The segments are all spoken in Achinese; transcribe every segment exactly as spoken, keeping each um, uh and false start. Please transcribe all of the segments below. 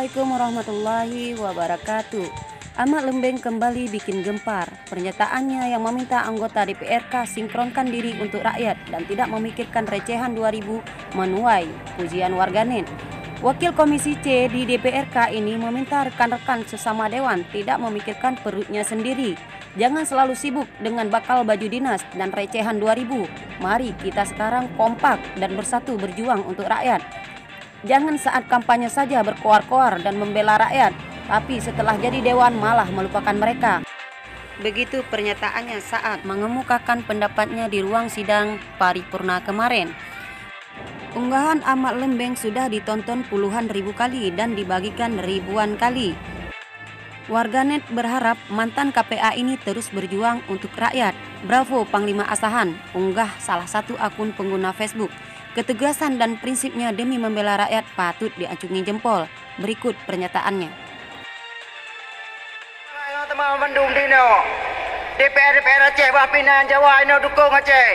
Assalamualaikum warahmatullahi wabarakatuh. Ahmad Lembeng kembali bikin gempar. Pernyataannya yang meminta anggota D P R K sinkronkan diri untuk rakyat dan tidak memikirkan recehan dua ribu menuai pujian warganet. Wakil Komisi C di D P R K ini meminta rekan-rekan sesama dewan tidak memikirkan perutnya sendiri. Jangan selalu sibuk dengan bakal baju dinas dan recehan dua ribu. Mari kita sekarang kompak dan bersatu berjuang untuk rakyat. Jangan saat kampanye saja berkoar-koar dan membela rakyat, tapi setelah jadi dewan malah melupakan mereka. Begitu pernyataannya saat mengemukakan pendapatnya di ruang sidang paripurna kemarin. Unggahan Ahmad Lembeng sudah ditonton puluhan ribu kali dan dibagikan ribuan kali. Warganet berharap mantan K P A ini terus berjuang untuk rakyat. Bravo Panglima Asahan, unggah salah satu akun pengguna Facebook. Ketegasan dan prinsipnya demi membela rakyat patut diacungi jempol. Berikut pernyataannya. Teuma mandum di inoe. D P R, D P R Aceh bah pinan Jawa inoe dukung Aceh.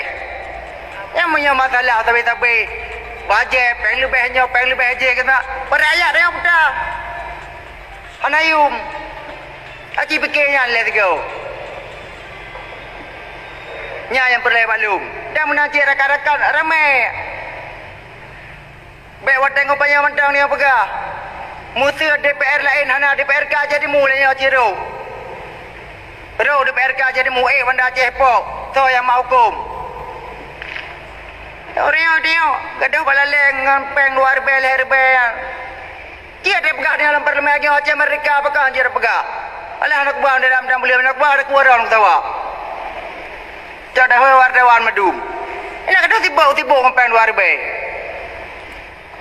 Nyang meunyoe masalah sabe-sabe, bajée, péng leubeh nyoe, péng leubeh jih keunan, bak rakyat nyang peugah. Hana yum. Aci pike nyan lé sigoe. Nyan nyang peureulée maklum. Dan meunan cit rakan-rakan ramé. Bék watée ngon panyang mantong nyang peugah. Musuh D P R laén hana D P R K jadi mu lé nyoe cit rôh. Rôh D P R K jadi mu ék banda Aceh pok. Soe nyang meuhukôm? Ureuëng nyoe, nyoe gadoh bak laleng ngon péng dua ribée lhée ribée nyan. Cit teupeugah di dalam parlemen lagée Aceh Merdeka pakon jeuet teupeugah. Alah aneuk buah dalam dan beuleuen aneuk buah ada kuara ureuëng tawa. Cok dah hôi wartawan madum. Ina gadoh sibok-sibok ngon péng dua ribée.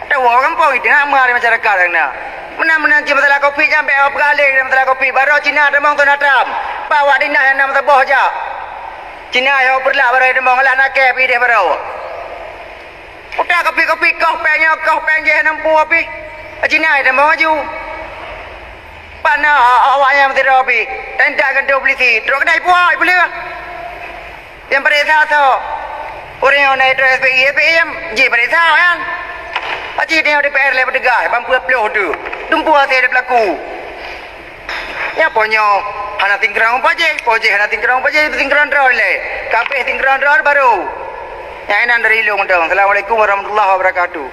Tawoe gampông itu nak mari masyarakat na. Meunan-meunan cit masalah kopi nyang bék awak peugaleng dan masalah kopi. Baroe Cina tamong tu na tram. Pak awak dinah nyang na meusaboh jak. Cina yoh peureulak baroe tamong alah nakée pih deh baroe. Utak kopi-kopi koh péng nyoe koh péng jih nam pue pih. Cina tamong aju. Pak na awak nyang meusidroe pih. Dan tak gantung polisi. Trok kedai puai puleuh. Nyang paréksa soe? Ureuëng nyang na itu S P I, S P I nyang jih paréksa kan? Aci teuh D P R lé peuteugas, ban peuet ploh tu. Dumpeue hase dipelaku. Nyan po nyoe hana singkrong pajéh, pajéh hana singkrong pajéh, singkrong droe lé. Kabéh singkrong droe baru. Nyang inan dari lôn dong. Assalamualaikum warahmatullahi wabarakatuh.